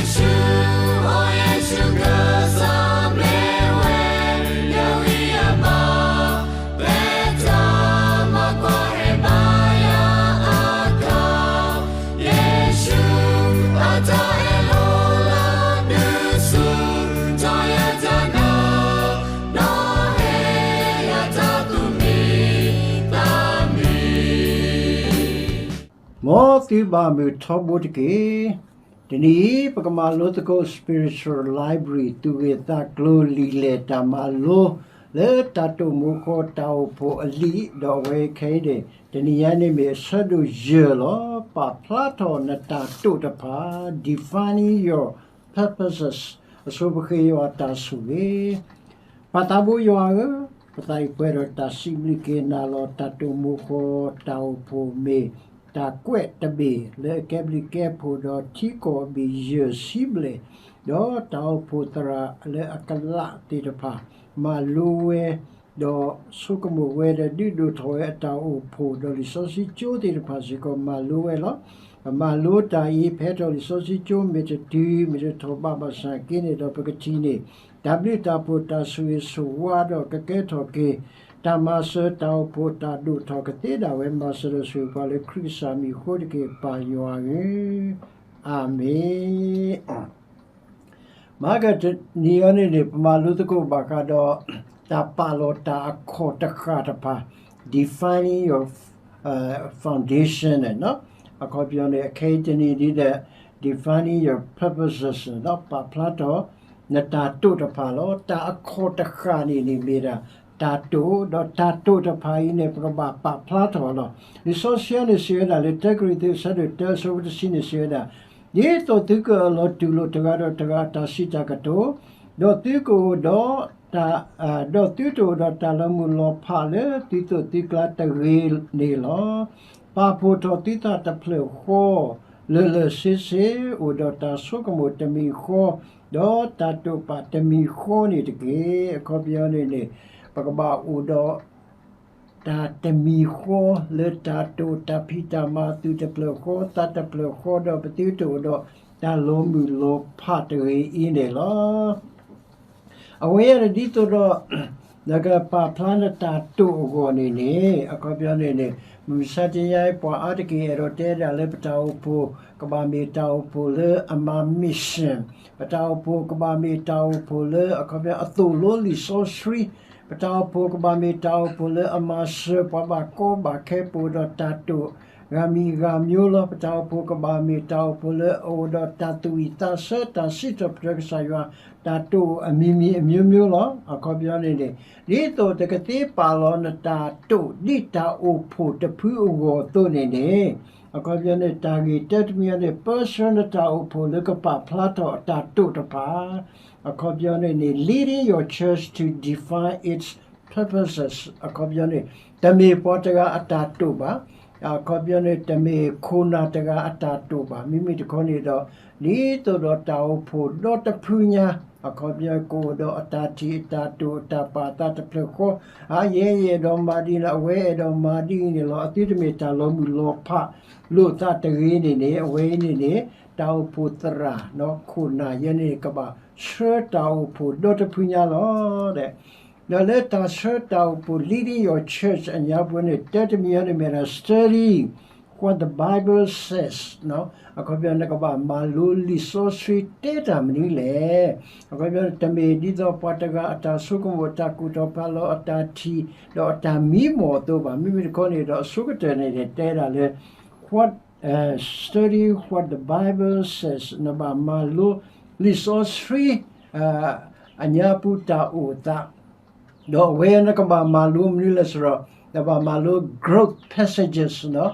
ယ့ၣ်ၡူး, အိ ယ့ၣ်ၡူးကစၢ်မ့ၢ်ဝဲ ယဂံၢ်ယဘါ, ပတၢ်မၤကွၢ်ဟဲဘါယၤအခါ, ယ့ၣ်ၡူး, အတၢ်အဲၣ်လိၤလၢဒုးဆူၣ်ထီၣ်ယတၢ်နာ်, နီၣ်ဟ့ၣ်ယၤတၢ်သူၣ်မံသးမံ. မ်သုဘၣ်မုာ်ထီဘိတက့ၢ်. တနံၤအံၤ ပကမၤလိသကိး Spiritual Library သူၣ်ဂ့ၢ်သးကျိၤလံာ်လဲၢ်တၢ်မၤလိ လၢတၢ်တိာ်မူဃီတၢ်အိၣ်ဖှိၣ်အလံာ် ဒီးအဝဲခဲအံၤန့ၣ် တနံၤညါန့ၣ်မ့ၢ်အဆၢဒိၣ်ယဲၢ်လီၤ. ပာ်ဖျါထီၣ်နတၢ်တိာ်တဖၣ်, Defining Your Purposes, အဆိပဃ့ယွၤတၢ်ဆိၣ်ဂ့ၤ ပၢ်သးဘိယွၤဧၢ, ပသးအံၤပှဲၤဒီးတၢ်စံးဘျုးက့ၤနၤလီၤ. တၢ်တိာ်မူဃီတၢ်အိၣ်ဖှိၣ်မ့ၢ်တၢ်ကွဲးတဘ့ၣ် လၢအကဲဘျုးကဲဖှိၣ်ဒီးထံကီၢ်အဘ့ၣ်ယဲၢ်ဆံဘျဲၣ်, ဒီးတၢ်အိၣ်ဖှိၣ်သရၣ်လၢအကလးသ့ၣ်တဖၣ် မၤလိဝဲ ဒီးဆိကမိၣ်ဝဲဒီးဒုးဒိၣ်ထီၣ်ဝဲအတၢ်အိၣ်ဖှိၣ် ဒီးလံာ်စီဆှံကၠိသ့ၣ်တဖၣ်စ့ၢ်ကီးမၤလိဝဲလီၤ. ပမၤလိတၢ်အံၤ ဖဲထီၣ်လံာ်စီဆှံကၠိမ့ၢ်တတုၤ မ့ၢ်တထီၣ်ဘးဘၣ်ဆၣ်က့န့ၣ်ဒီး ပကထံၣ်န့ၢ် တၢ်ဘျုးတၢ်ဖှိၣ်တၢ်ဆိၣ်ဂ့ၤဆိၣ်ဝါဒီးကကဲထီၣ်က့ၤ တၢ်မၤစၢၤတၢ်အိၣ်ဖှိၣ်တၢ်ဒိၣ်ထီၣ်ကသ့ဒၣ်ဝဲ မၤစၢၤဒီးဆိၣ်ဂ့ၤပှၤလၢခရံာ်ကစၢ်မံၤအဃိတက့ၢ် ပၢ်ယွၤဧၢ, အၤမ့ၣ်. မဟါကတနံၤအံၤန့ၣ်န့ၣ် ပမၤလိသကိးဘၣ်ဃးဒီး တၢ်ပာ်လီၤတၢ်အခီၣ်တဃၣ်တဖၣ်, Defining Your Foundation အခီပညီန့ၣ် အခဲအံၤတနံၤဒ်ဒီး Defining Your Purposes ပာ်ဖျါထီၣ်နတၢ်တိာ်တဖၣ်လီၤ. တၢ်အခီၣ်တဃၣ်န့ၣ်န့ၣ်မ့ၢ်ဒၣ် တၢ်တိာ်, ဒီးတၢ်တိာ်တဖၣ်အံၤန့ၣ် ပကဘၣ်ပာ်ဖျါထီၣ်လီၤ. လံာ်စီဆှံန့ၣ်စံးဝဲဒၣ်လၢ တၢကရံၣ်သူး အဆၢဒိၣ်တၢ အဆၢဖိတဆံန့ၣ်စံးဝဲဒၣ်, ဒ်သိးသုကအၢၣ်လီၤတူၢ်လိာ်တဂၤဒီးတဂၤအတၢ်စံးတၢ်ကတိၤ, ဒီးသုကအိၣ်ဒီး ဒီးသုတအိၣ်ဒီးတၢ်လီၤမုၢ်လီၤဖးလၢသုသိၣ်သုကျါတဂ့ၤန့ၣ်လီၤ. ပာ်ဖှိၣ်ထီၣ်သုသးတဖျၢၣ်ဃီ လၢာ်လၢာ်ဆ့ဆ့, အိၣ်ဒီးတၢ်ဆိကမိၣ်တမံၤဃီ, ဒီးတၢ်တိာ်ပာ်တမံၤဃီန့ၣ်တက့ၢ်. အခီပညီန့ၣ်န့ၣ် ပကဘၣ်အိၣ်ဒီး တၢ်တမံၤဃီလၢတၢ်တိာ်တၢ်ဖံးတၢ်မၤ သူၣ်တဖျၢၣ်ဃီ သးတဖျၢၣ်ဃီ ဒီးပသုတအိၣ်ဒီးတၢ်လီၤမုၢ်လီၤဖးတဂ့ၤအံၤန့ၣ်လီၤ. အဝဲအံၤဒ်သိးဒီး နကပာ်ဖျါနတၢ်တိာ်အဂီၢ်န့ၣ်န့ၣ် အခီပညီန့ၣ်န့ၣ် မုၢ်မဆါတနံၤအံၤ ပှၤအါတက့ၢ်အဲၣ်ဒိးတဲဒၣ်လၢပတၢ်အိၣ်ဖှိၣ် ကဘၣ်မ့ၢ်တၢ်အိၣ်ဖှိၣ်လၢအမၤ mission, ပတၢ်အိၣ်ဖှိၣ်ကဘၣ်မ့ၢ်တၢ်အိၣ်ဖှိၣ်လၢ အခီပညီအသိၣ်လိလံာ်စီဆှံ, ပတၢ်အိၣ်ဖှိၣ်ကဘၣ်မ့ၢ်တၢ်အိၣ်ဖှိၣ်လၢအမၤစၢၤပှၤဘၣ်ကီဘၣ်ခဲ ပအိၣ်ဒီးတၢ်တိာ်ဂၤမံၤဂၤမျိုးလီၤ. ပတၢ်အိၣ်ဖှိၣ်ကဘၣ်မ့ၢ်တၢ်အိၣ်ဖှိၣ်လၢအအိၣ်ဒီးတၢ်သူၣ်ဝံၣ်သးဆၢ တၢ်စံးထီၣ်ပတြၢၤကစၢ်ယွၤ တၢ်တိာ်အမံၤမံၤအမျိုးမျိုးလီၤ. အခီပညီန့ၣ်န့ၣ် ဒ်သိးတကသ့ပာ်လီၤနတၢ်တိာ် ဒ်တၢ်အိၣ်ဖှိၣ်တဖုအဂီၢ်အသိးန့ၣ်န့ၣ် အခီပညီန့ၣ် တၢ်ဂ့ၢ်တၢတမံၤန့ၣ် ပၢဆှၢနတၢ်အိၣ်ဖှိၣ်လၢကပာ်ဖျါထီၣ်အတၢ်တိာ်တဖၣ်, အခီပညီန့ၣ်န့ၣ် leading your church to define its purposes အခီပညီန့ၣ် တမ့ၢ်ပှၤတဂၤအတၢ်တိာ်ဘၣ်, အခီပညီန့ၣ် တမ့ၢ်ခိၣ်နၢ်တဂၤအတၢ်တိာ်ဘၣ်. မ့မ့ၢ်တခီန့ၣ်ဒီး ဒ်သိးဒီးတၢ်အိၣ်ဖှိၣ်ဒီတဖုညါ အခီပညီကအိၣ်ဒီးအတၢ်ထံၣ်အတၢ်တိာ်အတၢ်ပာ်သးတဖျၢၣ်ဃီ, အါ ယဲယအဲၣ်ဒိးမၤဒ်န့ၣ်လီၤ, အဝဲအဲၣ်ဒိးမၤဒ်အံၤန့ၣ်လီၤ, အသုတမ့ၢ်တၢ်လီၤမုၢ်လီၤဖးလိာ်သးတဂ့ၤန့ၣ်န့ၣ် အဝဲအံၤန့ၣ်န့ၣ် တၢ်အိၣ်ဖှိၣ်သရၣ် ခိၣ်နၢ်ယဲန့ၣ် ကဘၣ်ဆှၢတၢ်အိၣ်ဖှိၣ်ဒီတဖုညါလီၤ. ဒီးလၢတၢ်ဆှၢတၢ်အိၣ်ဖှိၣ် leading your church အညါပူၤန့ၣ် တၢတမံၤအံၤန့ၣ်မ့ၢ်ဒၣ် study what the Bible says အခီပညီ နကဘၣ်မၤလိလံာ်စီဆှံတဲတၢ်မနုၤလဲၣ်. အခီပညီ တမ့ၢ်ဒ်သိးပှၤတဂၤအတၢ်ဆိကမိၣ် အတၢ်ကူၣ်ထီၣ်ဖးလီၤ အတၢ်ထံၣ် ဒီးအတၢ်မံမီၢ်အသိးဘၣ်. မ့မ့ၢ်တခီန့ၣ်ဒီး အဆိကတၢၢ်န့ၣ် တဲဒၣ်လၢ what, study what the Bible says နဘၣ်မၤလိလံာ်စီဆှံ အညါပူၤတၢ်အိၣ်အသး ဒီးအဝဲနကဘၣ်မၤလိမနုၤလဲၣ်စရီ, နဘၣ်မၤလိ growth passages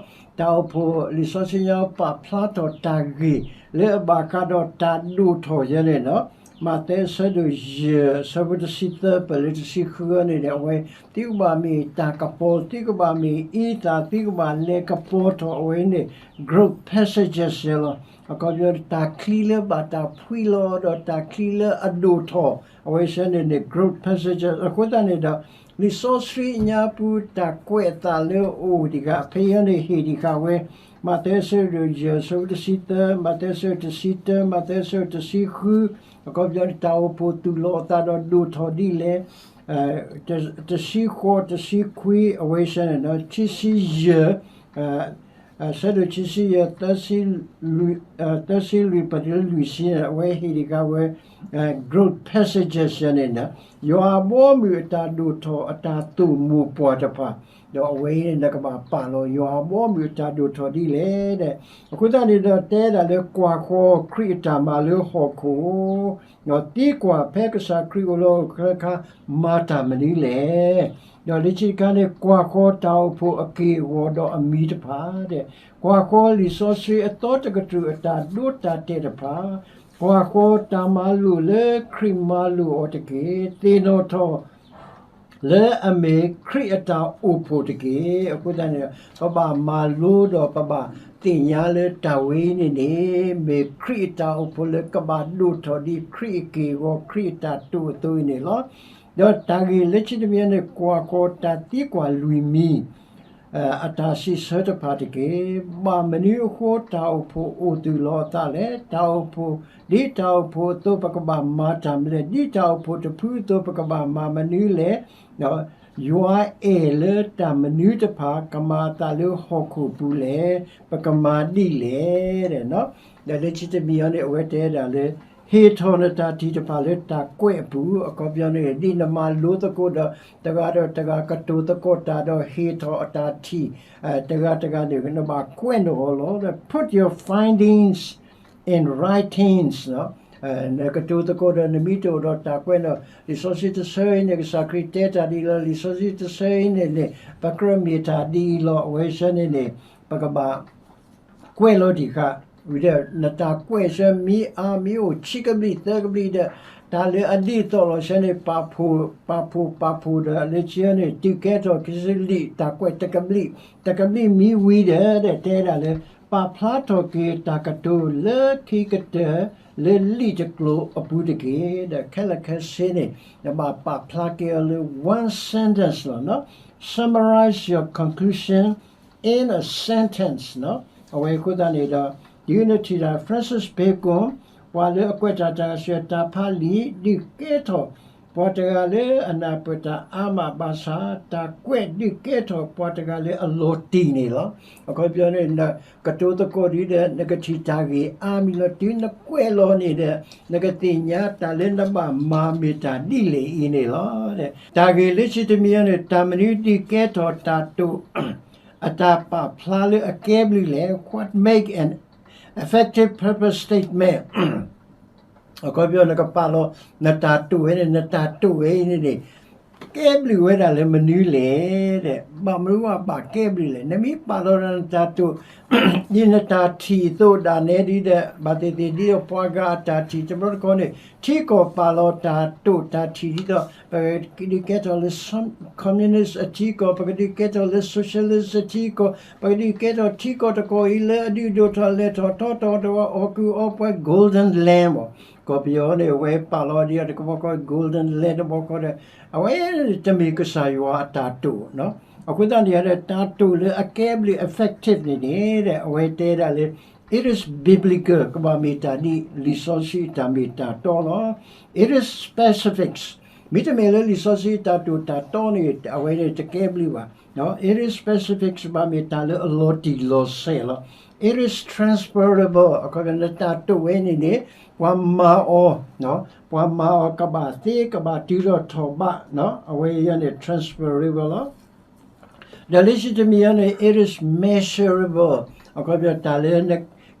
တၢ်အိၣ်ဖှိၣ်လံာ်စီဆှံညါပာ်ဖျါထီၣ်တၢ်ဂ့ၢ် လၢအဘၣ်ဃးဒီးတၢ်ဒိၣ်ထီၣ်ယဲန့ၣ်လီၤ. မးသဲအဆၢဒိၣ်ယဲၢ် အဆၢဖိတဆံသၢ ပၢၢ်လၢတဆံဃုန့ၣ်ဒီး အဝဲ သုကဘၣ်မ့ၢ်တၢ်ကပီၤ, သုကဘၣ်မ့ၢ်အံသၣ်, သုကဘၣ်လဲၤကပီၤထီၣ် အဝဲန့ၣ် growth passages ယဲလီၤ. အခီပညီ တၢ်ချံလၢဘၣ်တၢ်ဖှံလီၤ ဒီးတၢ်ချံလၢအဒိၣ်ထီၣ် အဝဲစဲန့ၣ်န့ၣ် growth passages အဃိသတးန့ၣ်ဒီး လံာ်စီဆှံအညါပူၤတၢ်ကွဲးအသးလၢအအိၣ်ဒံးဃာ် ဖဲယဲန့ၣ်ဟ့ၣ်ဒံးဃာ်ဝဲ မးသဲအဆၢဒိၣ်ယဲၢ် အဆၢဖိတဆံသၢ, မးသဲအဆၢဒိၣ်တဆံတၢ, မးသဲအဆၢဒိၣ်တဆံဃု, အခီပညီန့ၣ် တၢ်အိၣ်ဖှိၣ်သူၣ်လီၤအသးဒီးဒိၣ်ထီၣ်ဒ်လဲၣ်, တဆံဃိး တဆံခွံ အဝဲဆၢန့ၣ်ဒီး ခံဆံယဲၢ် ဆၢဒိၣ်ခံဆံယဲၢ် သၢဆံလွံၢ် သၢဆံလွံၢ် ပတုၤလၢလွံၢ်ဆံန့ၣ် အဝဲဟ့ၣ်ဒံးဃာ်ဝဲ growth passages န့ၣ်ဒီး ယွၤအဘီအမုၢ်အတၢ်ဒိၣ်ထီၣ်အတၢ်သိၣ်မိၢ်ပှၢ်တဖၣ်, ဒီးအဝဲအံၤန့ၣ် နကဘၣ်ပာ်လီၤ ယွၤအဘီအမုၢ်အတၢ်ဒိၣ်ထီၣ်ဒ်လဲၣ်ဒီး အဃိသတးန့ၣ်ဒီး တဲဒၣ်လၢကွၢ်ဃီၤခရံာ်အတၢ်မၤလၢဟီၣ်ခိၣ် ဒီးသံကွၢ်ဖဲကစၢ်ခရံာ်အိၣ်လီၤအိၣ်ကျဲအခါ မၤတၢ်မနုၤလဲၣ်. ဒီးလၢခံတခါန့ၣ် ကွၢ်ဃီၤတၢ်အိၣ်ဖှိၣ်အက့ၢ်အဂီၤဒီးအမံၤတဖၣ်ဒီး ကွၢ်ဃီၤလံာ်စီဆှံအသီတကတြူၢ်အတၢ်ဒိတၢ်တဲာ်တဖၣ်, ကွၢ်ဃီၤတၢ်မၤလိာ်လၢခရံာ်မၤလိာ်အီၤတက့ၢ်. သ့ၣ်နီၣ်ထီၣ် လၢအမ့ၢ်ခရံာ်အတၢ်အိၣ်ဖှိၣ်တက့ၢ်. အဃိသတးန့ၣ် ပဘၣ်မၤလိဒီးပဘၣ်သ့ၣ်ညါလၢတၢ်ဝဲအံၤန့ၣ်န့ၣ် မ့ၢ်ခရံာ်အတၢ်အိၣ်ဖှိၣ်လၢကဘၣ်ဒိၣ်ထီၣ်ဒ်ခရံာ်အက့ၢ်အဂီၤ ခရံာ်အတၢ်တိာ်အသိးအံၤန့ၣ်လီၤ. ဒီးတၢ်ဂ့ၢ်လၢခံတမံၤန့ၣ် ကွၢ်ဃီၤတၢ်သံကွၢ်လွံၢ်မံၤ အတၢ်စံးဆၢတဖၣ်တက့ၢ်. ဘၣ်မနုၤအဃိတၢ်အိၣ်ဖှိၣ်အိၣ်သူၣ်လီၤအသးလဲၣ်. တၢ်အိၣ်ဖှိၣ် ဒ်တၢ်အိၣ်ဖှိၣ်အသိး ပကဘၣ်မၤတၢ်မနုၤလဲၣ်. ဒ်တၢ်အိၣ်ဖှိၣ်တဖုအသိး ပကဘၣ်မၤမနုၤလဲၣ်. ယွၤအဲၣ်လၢတၢ်မနုၤတဖၣ် ကမၤအသးလၢဟီၣ်ခိၣ်ပူၤလဲၣ်. ပကမၤဒ်လဲၣ်. ဒီးလၢခံတမံၤအံၤန့ၣ် အဝဲတဲဒၣ်လၢ ဟ့ၣ်ထီၣ်နတၢ်ထံၣ်တဖၣ်လၢတၢ်ကွဲးအပူၤ, အခီပညီန့ၣ် ဒ်နမၤလိသကိးဒီး တဂၤဒီးတဂၤကတိၤသကိးတၢ်ဒီးဟ့ၣ်ထီၣ်အတၢ်ထံၣ် တဂၤတဂၤန့ၣ် နဘၣ်ကွဲးနုာ်အီၤလီၤ. Put your findings in writings နကတိၤသကိးဒီး နမ့ၢ်တအိၣ်ဒီးတၢ်ကွဲးန့ၣ် လံာ်စီဆှံတဆၢအံၤန့ၣ် ကစၢ်ခရံာ်တဲတၢ်ဒ်အံၤလီၤ. လံာ်စီဆှံတဆၢအံၤန့ၣ်န့ၣ် ပကြၢးမ့ၢ်တၢ်ဒ်အံၤလီၤ. အဝဲဆၢန့ၣ်န့ၣ် ပကဘၣ် ကွဲးလီၤတံၢ်ဃာ်, ဝံၤဒီး နတၢ်ကွဲးဆၢမ့ၢ်အါမ့ၢ်အိၣ်ဆံကဘျံးသၢကဘျံးဒီး တၢ်လၢအဒ်သိးလီၤဆၢန့ၣ် ပာ်ဖှိၣ် ပာ်ဖှိၣ် ပာ်ဖှိၣ်ဒီး လၢခံန့ၣ် တုၤကဲထီၣ်ခံဆံလံာ် တၢ်ကွဲးတကဘျံး, တကဘျံးမ့ၢ်ဝံၤဒီး တဲဒၣ်လၢ ပာ်ဖျါထီၣ်က့ၤတၢ်ကတိၤလၢခံကတၢၢ်လၢလံာ်တကျိၤအပူၤတက့ၢ်. ဒီးခဲလၢာ်ခဲဆ့န့ၣ် နဘၣ်ပာ်ဖျါက့ၤအီၤလၢ one sentence လီၤ. Summarize your conclusion in a sentence အဝဲအဃိသတးန့ၣ်ဒီး တုၤနထံၣ်တၢ် Francis Bacon ပှၤလၢအကွဲးတၢ်တၢ်စၢၤတၢ်ဖးလံာ် ဒုးကဲထီၣ် ပှၤတဂၤလၢအနၢ်ပၢၢ်တၢ်အါမးဘၣ်ဆၣ် တၢ်ကွဲးဒုးကဲထီၣ်ပှၤတဂၤလၢအလီၤတံၢ်န့ၣ်လီၤ. အခီပညီန့ၣ် နကတိၤသကိးဒ်ဒီး နကထံၣ်တၢ်ဂ့ၢ်အါမံၤလီၤ. တုၤနကွဲးလီၤန့ၣ်ဒီး နကသ့ၣ်ညါတၢ်လၢနဘၣ်မၤမ့ၢ်တၢ်ဒ်လဲၣ်အံၤန့ၣ်လီၤ. တၢ်ဂ့ၢ်လၢခံတမံၤအံၤန့ၣ် တၢ်မနုၤဒုးကဲထီၣ်တၢ်တိာ် အတၢ်ပာ်ဖျါလၢအကဲဘျုးလဲၣ်. What make an effective purpose statement အခီပညီ နကပာ်လီၤ နတၢ်တိာ်ဝဲန့ၣ် နတၢ်တိာ်ဝဲအံၤန့ၣ်န့ၣ် ကဲဘျုးဝဲဒၣ်လၢမနုၤလဲၣ်ဒီး ဘၣ်မနုၤအဘၣ်ကဲဘျုးလဲၣ်. နမ့ၢ်ပာ်လီၤဒီးနတၢ်တိာ် ဒ်နတၢ်ထံၣ်အသိးဒၣ်နဲဒ်ဒီး ဘၣ်သ့ၣ်သ့ၣ်ဒ်သိးပှၤဂၤအတၢ်ထံၣ်တဘျီတခီန့ၣ် ထံကီၢ်ပာ်လီၤတၢ်တိာ်တၢ်ထံၣ်ဒ်သိး ပကဒုးကဲထီၣ်လၢ communist အထံကီၢ်, ပကဒုးကဲထီၣ်လၢ socialist အထံကီၢ်, ပကဒုးကဲထီၣ်ထံကီၢ်တကီၢ်အံၤလၢအဒုးဒိၣ်ထီၣ်လဲၤထီၣ်ထီထီၣ်ဒီး အီၣ်ကုၢ်အီပှဲၤ golden land မး. ကီၢ်ပယီၤန့ၣ် အဝဲပာ်လီၤဒ်အီၤတကဘီဃီ golden land တဘီဃီဒီး အဝဲတမ့ၢ်ကစၢ်ယွၤအတၢ်တိာ်. အဃိသတးန့ၣ်ဒီး တၢ်တိာ်လၢအကဲဘျုး effective န့ၣ်န့ၣ်ဒီး အဝဲတဲဒၣ်လၢ it is biblical ကဘၣ်မ့ၢ်တၢ်ဒ်လံာ်စီဆှံအတၢ်မ့ၢ်တၢ်တီလီၤ. It is specifics မ့တမ့ၢ်လၢလံာ်စီဆှံအတၢ်တိာ်တၢ်တီန့ၣ် အဝဲန့ၣ်တကဲဘျုးဘၣ်. It is specifics ဘၣ်မ့ၢ်တၢ်လၢအလီၤတံၢ်လီၤဆဲးလီၤ. It is transferable အခီပညီ နတၢ်တိာ်ဝဲန့ၣ်န့ၣ် ပှၤမၤအီၤ ပှၤမၤအီၤကဘၣ်သ့ကဘၣ်တုၤထီၣ်ထီၣ်ဘး အဝဲအံၤန့ၣ် transferable လီၤ. ဒီးလၢခံတမံၤအံၤန့ၣ် it is measurable အခီပညီ တၢ်လၢန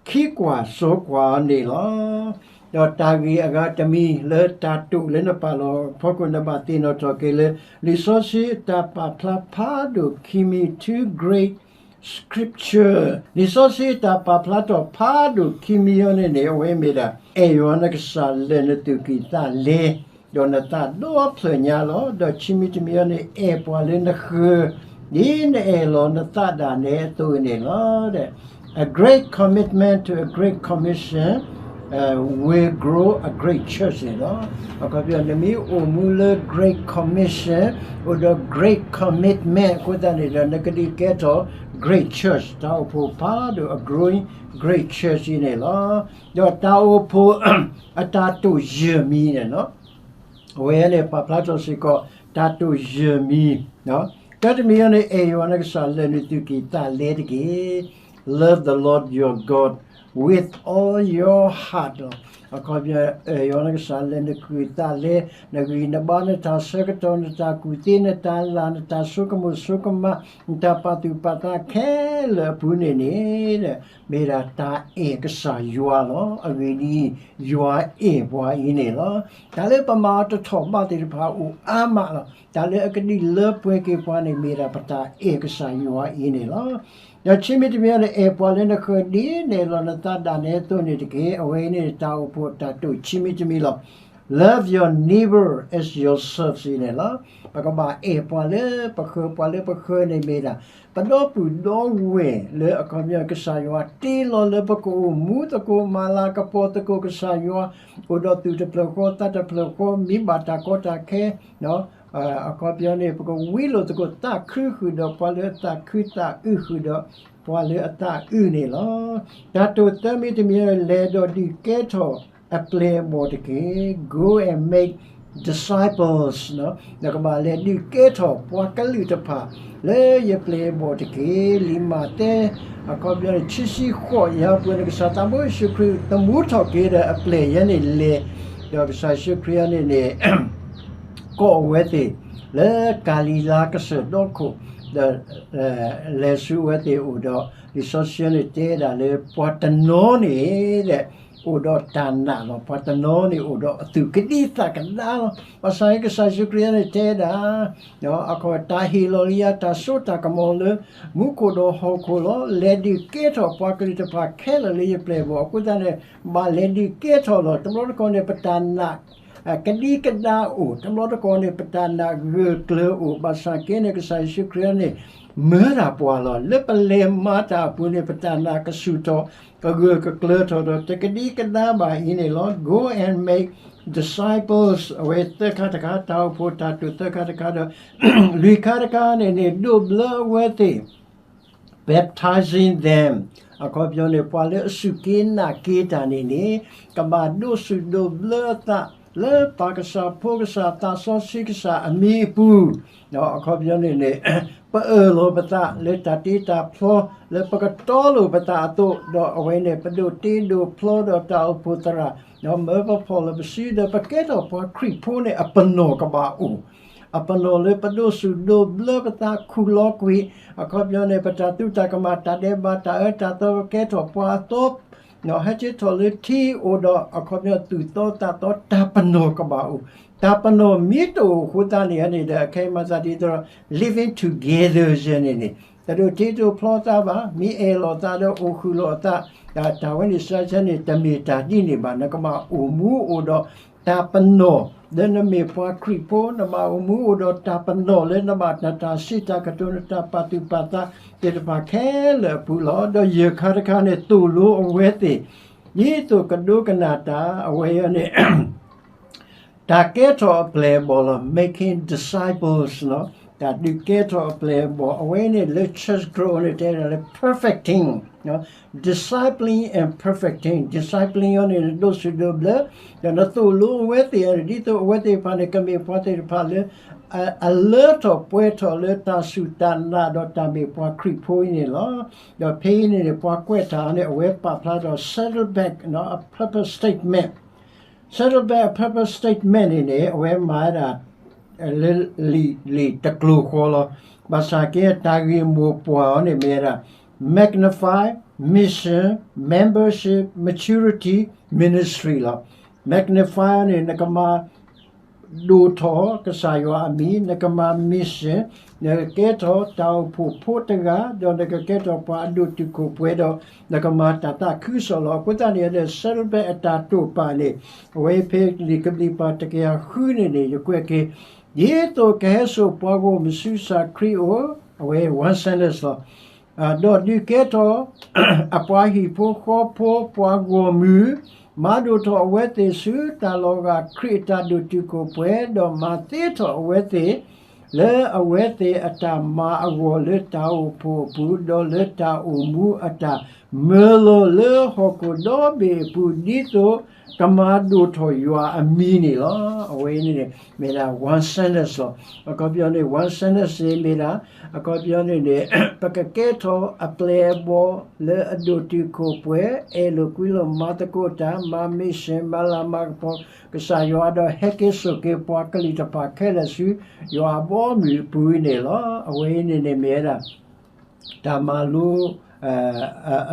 ခံကွၢ်စိကွၢ်အီၤန့ၣ်လီၤ. ဒီးတၢ်ဂ့ၢ်အဂၤတမံၤလၢတၢ်တိာ်လၢနပာ်လီၤအဖီခိၣ် နဘၣ်သ့ၣ်နီၣ်ထီၣ်က့ၤလၢ လံာ်စီဆှံအတၢ်ပာ်ဖျါဖးဒိၣ်ခံမံၤ two great scripture လံာ်စီဆှံအတၢ်ပာ်ဖျါထီၣ်ဖးဒိၣ်ခံမံၤအံၤန့ၣ်န့ၣ် အဝဲမ့ၢ်ဒၣ် အဲၣ်ယွၤနကစၢ်လၢနသူၣ်ကံၢ်သးလဲ ဒီးနသးဒီဖျၢၣ်ညါလီၤ. ဒီးခံမံၤတမံၤအံၤန့ၣ် အဲၣ်ပှၤလၢနဃၢၤ ဒ်နအဲၣ်လီၤနသးဒၣ်နဲအသိးန့ၣ်လီၤ. A great commitment to a great commission will grow a great church န့ၣ်လီၤ. အခီပညီ နမ့ၢ်အိၣ်မူလၢ Great Commission အိၣ်ဒီး Great Commitment အဃိသတးန့ၣ်ဒီး နကဒုးကဲထီၣ် great church တၢ်အိၣ်ဖှိၣ်ဖးဒိၣ် အ growing great church အံၤန့ၣ်လီၤ. ဒီးတၢ်အိၣ်ဖှိၣ် အတၢ်တိာ်ယဲၢ်မံၤန့ၣ်လီၤ. အဝဲန့ၣ် ပာ်ဖျါထီၣ်စ့ၢ်ကီး တၢ်တိာ်ယဲၢ်မံၤ, တၢ်တမံၤအံၤန့ၣ် အဲၣ်ယွၤနကစၢ်လၢနသုးက့ၤသးလဲတက့ၢ်. Love the Lord your God with all your heart လီၤ. အခီပညီ အဲၣ်ယွၤနကစၢ်လၢနက့ၤသးလဲ, နဂံၢ်နဘါ နတၢ်ဆၢကတီၢ် နတၢ်ကူၣ်သ့ နတၢ်လၢ် နတၢ်ဆိကမိၣ်ဆိကမး နတၢ်ပာ်သူၣ်ပာ်သးခဲလၢာ်အပူၤန့ၣ်န့ၣ် မ့ၢ်ဒၣ်တၢ်အဲၣ်ကစၢ်ယွၤလီၤ. အဂ့ၢ်ဒ်အံၤ, ယွၤအဲၣ်ပှၤအံၤန့ၣ်လီၤ. တၢ်လၢပမၤအီၤတထီၣ်ဘးသ့ၣ်တဖၣ်အိၣ်အါမးလီၤ. တၢ်လၢအကဒုးလၢပှဲၤက့ၤပှၤန့ၣ် မ့ၢ်ဒၣ်ပတၢ်အဲၣ်ကစၢ်ယွၤအံၤန့ၣ်လီၤ. ဒီးခံမံၤတမံၤန့ၣ် အဲၣ်ပှၤလၢနဃၢၤဒ်နအဲၣ်လီၤနသးဒၣ်နဲအသိးန့ၣ်တက့ၢ်. အဝဲအံၤန့ၣ် တၢ်အိၣ်ဖှိၣ်တၢ်တိာ်ခံမံၤတမံၤလီၤ. Love your neighbor as yourself အံၤန့ၣ်လီၤ. ပကဘၣ်အဲၣ်ပှၤလၢပဃၢၤ, ပှၤလၢပဃၢၤန့ၣ်မ့ၢ်ဒၣ် ပဒီပုၢ်ဒီဝဲၢ်လၢအခီပညီ ကစၢ်ယွၤတ့လီၤလၢပကအိၣ်မူသကိး မၤလၤကပီၤသကိး ကစၢ်ယွၤ အိၣ်ဒီးသူၣ်တဖျၢၣ်ဃီသးတဖျၢၣ်ဃီ မ့ၢ်ဘၣ်တၢ်ကီတၢ်ခဲ အခီပညီန့ၣ် ပကဝံလိာ်သကိးသးခုဃုာ်ဒီးပှၤလၢအသးခု သးအုးဃုာ်ဒီးပှၤလၢအသးအုးန့ၣ်လီၤ. တၢ်တိာ်သၢမံၤတမံၤ လဲၤဒီးဒုးကဲထီၣ်အပျဲၢ်အဘီၣ်တက့ၢ်. Go and make disciples နကဘၣ်လဲၤဒုးကဲထီၣ်ပှၤကလုာ်တဖၣ် လၢယပျဲၢ်အဘီၣ်တက့ၢ်. လံာ်မးသဲ အခီပညီန့ၣ် ခံဆံဃိး ယၤပှဲၤန့ၣ် ကစၢ်သးဘိယ့ၣ်ၡူးခရံာ် သမူထီၣ်က့ၤဒီးအပျဲၢ်ယဲန့ၣ်လဲၤ, ဒီးကစၢ်ယ့ၣ်ၡူးခရံာ်အံၤန့ၣ်န့ၣ် ကိးအဝဲသ့ၣ် လၢကၤလံၤလါကစၢၢ်ဒီခိၣ်, ဒီး လဲၤဆူအဝဲသ့ၣ်အိၣ်ဒီး လံာ်စီဆှံန့ၣ်တဲဒၣ်လၢ ပှၤတနီၤန့ၣ် အိၣ်ဒီးတၢ်နာ်လီၤ. ပှၤတနီၤန့ၣ်အိၣ်ဒီးအသူၣ်ကဒံသးကဒါလီၤ. ဘၣ်ဆၣ်ကစၢ်ယ့ၣ်ၡူးခရံာ်န့ၣ်တဲဒၣ် အခီ တၢ်ဟ့ၣ်လီၤလံယၤတၢ်စိတၢ်ကမီၤလၢ မူခိၣ်ဒီးဟီၣ်ခိၣ်လီၤ. လဲၤဒုးကဲထီၣ်ပှၤကလုာ်တဖၣ်ခဲလၢာ်လၢယပျဲၢ်အဘီၣ်အဃိသတးန့ၣ် ဘၣ်လဲၤဒုးကဲထီၣ်လီၤ. တဘျီတခီၣ်န့ၣ် ပတၢ်နာ် ကဒံကဒါအိၣ်, တဘျီတခီၣ်န့ၣ် ပတၢ်နာ်ဂၢၢ်ကျၢၤအိၣ်. ဘၣ်ဆၣ်က့န့ၣ် ကစၢ်ယ့ၣ်ၡူးခရံာ်န့ၣ် မၢဒၣ်ပှၤလီၤ. လၢပလဲၤမၤတၢ်အပူၤန့ၣ် ပတၢ်နာ်ကဆူၣ်ထီၣ် ကဂၢၢ်ကကျၢၤထီၣ်ဒီး တကဒံကဒါဘၣ်အံၤန့ၣ်လီၤ. Go and make disciples အဝဲသၢခါတခါ, တၢ်အိၣ်ဖှိၣ်တၢ်တိာ်သၢခါတခါဒီး လွံၢ်ခါတခါန့ၣ်န့ၣ် ဒိးဘျၢအဝဲသ့ၣ် baptizing them အခီပညီန့ၣ် ပှၤလၢအစူၢ်က့ၤနာ်က့ၤတၢ်န့ၣ်န့ၣ် ကဘၣ်ဒိးစူၣ်ဒိးဘျၢအသး လၢပၢ်ကစၢ်ဖိကစၢ်သးစီဆှံကစၢ်အမံၤအပူၤ, ဒီးအခီပညီန့ၣ်န့ၣ် ပအၢၣ်လီၤပသးလၢတၢ်တ့တၢ်ဖျီ လၢပကတီလိာ်ပသးအသိး, ဒီးအဝဲန့ၣ် ပဒိးတ့ဒိးဖျီဒီးတၢ်အိၣ်ဖှိၣ်သရၣ်, ဒီးမၢပဖီၣ်လီၤပစု ဒီးပကဲထီၣ်ပှၤခရံာ်ဖိန့ၣ် အပနီၣ်ကဘၣ်အိၣ် အပနီၣ်လၢပဒိးစူၣ်ဒိးဘျၢပသးခူၣ်လီၤကွံာ်, အခီပညီန့ၣ် ပတၢ်သူတၢ်ကမၣ် တၢ်ဒဲးဘး တၢ်အၢတၢ်သီ ကဲထီၣ်ပှၤအသီ, ဟဲက့ၤထီၣ်လၢထံအိၣ်ဒီး အခီပညီသူၣ်သီသးသီ တၢ်ပနီၣ်ကဘၣ်အိၣ်, တၢ်ပနီၣ်မ့ၢ်တအိၣ်အဃိသတးန့ၣ်န့ၣ်ဒီး အခဲအံၤမၤသးဒ်သိးဒီး living together ယဲန့ၣ်န့ၣ် တဒိးတ့ဒိးဖျီသးဘၣ်, မ့ၢ်အဲၣ်လီၤသးဒီးအိၣ်ဃုာ်လိာ်အသး, တၢ်ဝဲန့ၣ်စ့ၢ်ကီးန့ၣ် တမ့ၢ်တၢ်ဒ်န့ၣ်ဘၣ်. နကဘၣ်အိၣ်မူအိၣ်ဒီး တၢ်ပနီၣ်လၢနမ့ၢ်ပှၤခရံာ်ဖိ, နဘၣ်အိၣ်မူအိၣ်ဒီးတၢ်ပနီၣ်လၢနဘၣ်နတၢ်စံးတၢ်ကတိၤ နတၢ်ပာ်သူၣ်ပာ်သးသ့ၣ်တဖၣ်ခဲလၢာ်အပူၤလီၤ. ဒီးယဲၢ်ခါတခါန့ၣ် သိၣ်လိအဝဲသ့ၣ် ဒ်သိးကဒိကနၣ်တၢ် အဝဲအံၤန့ၣ် တၢ်ကဲထီၣ်အပျဲၢ်အဘီၣ်လီၤ. Making disciples လီၤ. တၢ်ဒုးကဲထီၣ်အပျဲၢ်အဘီၣ် အဝဲန့ၣ်လၢ church growth န့ၣ် တဲဒၣ်လၢ perfecting, discipling and perfecting, discipling အီၤန့ၣ် နဒိးစူၣ်ဒိးဘျၢ, ဒီးနသိၣ်လိအဝဲသ့ၣ်အံၤန့ၣ် ဒ်သိးအဝဲသ့ၣ်တဖၣ်န့ၣ် ကမ့ၢ်ပှၤသ့ၣ်တဖၣ်လၢ အလၢထီၣ်ပှဲၤထီၣ်လၢတၢ်စူၢ်တၢ်နာ်ဒီးတၢ်မ့ၢ်ပှၤခရံာ်ဖိအံၤန့ၣ်လီၤ. ဒီးဖဲအံၤန့ၣ်န့ၣ် ပှၤကွဲးတၢ်န့ၣ် အဝဲပာ်ဖျါဒီး Saddleback အ purpose statement, Saddleback အ purpose statement န့ၣ်န့ၣ် အဝဲမၤဝဲဒၣ် လၢလံာ်တကျိၤဃီလီၤ. ဘၣ်ဆၣ်က့ တၢ်ဂ့ၢ်မိၢ်ပှၢ်အီၤန့ၣ်မ့ၢ်ဝဲဒၣ် magnify mission, membership, maturity, ministry လီၤ. Magnify အီၤန့ၣ် နကမၤ ဒိၣ်ထီၣ်ကစၢ်ယွၤအမံၤ, နကမၤ mission, နကကဲထီၣ်တၢ်အိၣ်ဖှိၣ်ဖိတဂၤ, ဒီးနကကဲထီၣ်ပှၤအဒိၣ်တုာ်ခိၣ်ပှဲၤဒီး နကမၤတၢ်သးခုကစီၣ်လီၤ. အဃိသတးန့ၣ်ဒီး Saddleback အတၢ်တိာ်ပာ်န့ၣ် အဝဲဖဲလံာ်ကဘျံးပၤတကယၤဃုန့ၣ်န့ၣ် ယကွဲးက့ၤ ဒ်သိးကဟဲစိာ်ပှၤဂီၢ်မုၢ်ဆူကစၢ်ခရံာ်အအိၣ်, အဝဲ one sentence လီၤ. ဒီးဒုးကဲထီၣ် အပှၤဟံၣ်ဖိဃီဖိ ပှၤဂီၢ်မုၢ် မၤဒိၣ်ထီၣ်အဝဲသ့ၣ်ဆူတၢ်လီၤဂာ်ခရံာ်အတၢ်ဒိၣ်တုာ်ခိၣ်ပှဲၤ, ဒီးမၤသ့ထီၣ်အဝဲသ့ၣ် လၢအဝဲသ့ၣ်အတၢ်မၤအဂီၢ်လၢတၢ်အိၣ်ဖှိၣ်အပူၤ, ဒီးလၢတၢ်အိၣ်မူအတၢ်မၢလီၤလၢဟီၣ်ခိၣ်ဒီဘ့ၣ်အပူၤ, ဒ်သိးကမၤဒိၣ်ထီၣ်ယွၤအမံၤန့ၣ်လီၤ. အဝဲအံၤန့ၣ်န့ၣ် မ့ၢ်ဒၣ် one sentence လီၤ. အခီပညီန့ၣ် one sentence န့ၣ်မ့ၢ်ဒၣ် အခီပညီန့ၣ်န့ၣ် ပကကဲထီၣ်အပျဲၢ်အဘီၣ်လၢအဒိၣ်တုာ်ခိၣ်ပှဲၤ, အဲၣ်လိာ်ကွံလိာ်မၤသကိးတၢ်, မၤ mission, မၤလၤမၤကပီၤကစၢ်ယွၤ, ဒီးဟဲက့ၤစိာ်က့ၤပှၤကလုာ်တဖၣ်ခဲလၢာ်ဆူ ယွၤအဘီအမုၢ်အပူၤန့ၣ်လီၤ. အဝဲအံၤန့ၣ်န့ၣ်မ့ၢ်ဝဲဒၣ် တၢ်မၤလိ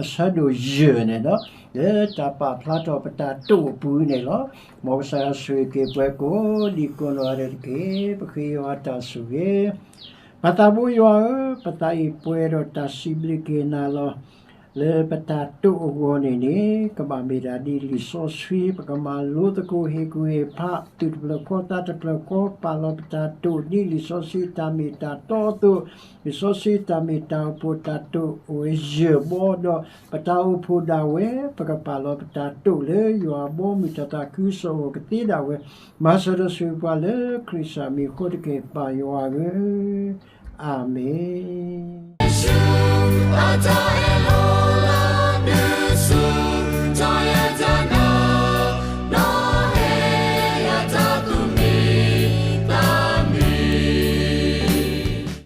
အဆၢဒိၣ်ယဲၢ်န့ၣ်ဒီး လၢတၢ်ပာ်ဖျါထီၣ်ပတၢ်တိာ်အပူၤန့ၣ်လီၤ. မ်ကစၢ်ယွၤဆိၣ်ဂ့ၤက့ၤပှၤကိးဒံးကိးနီၢ်ဂၤဒဲးတက့ၢ်. ပဃ့ယွၤအတၢ်ဆိၣ်ဂ့ၤ. ပၢ်သးဘိယွၤဧၢ, ပသးအံၤပှဲၤဒီးတၢ်စံးဘျုးက့ၤနၤလီၤ. လၢပတၢ်တိာ်အဂီၢ်န့ၣ်န့ၣ် ကဘၣ်မ့ၢ်ဒၣ်ဒ်လံာ်စီဆှံ ပကမၤလိသကိးဟ့ၣ်ကူၣ်ဟ့ၣ်ဖး သူၣ်တဖျၢၣ်ဃီသးတဖျၢၣ်ဃီ ပာ်လီၤပတၢ်တိာ် ဒ်လံာ်စီဆှံတၢ်မ့ၢ်တၢ်တီအသိး, လံာ်စီဆှံတၢ်မ့ၢ်တၢ်အိၣ်ဖှိၣ်တၢ်တိာ်အိၣ်ယဲၢ်ဘီဒီး ပတၢ်အိၣ်ဖှိၣ်ဒၣ်ဝဲ ပကပာ်လီၤပတၢ်တိာ်လၢယွၤအဘီအမုၢ်တၢ်သးခုကစီၣ်အဂီၢ်ကသ့ဒၣ်ဝဲ, မၤစၢၤဒီးဆိၣ်ဂ့ၤပှၤလၢခရံာ်စၢ်မံၤအဃိတက့ၢ် ပၢ်ယွၤဧၢ, အၤမ့ၣ်.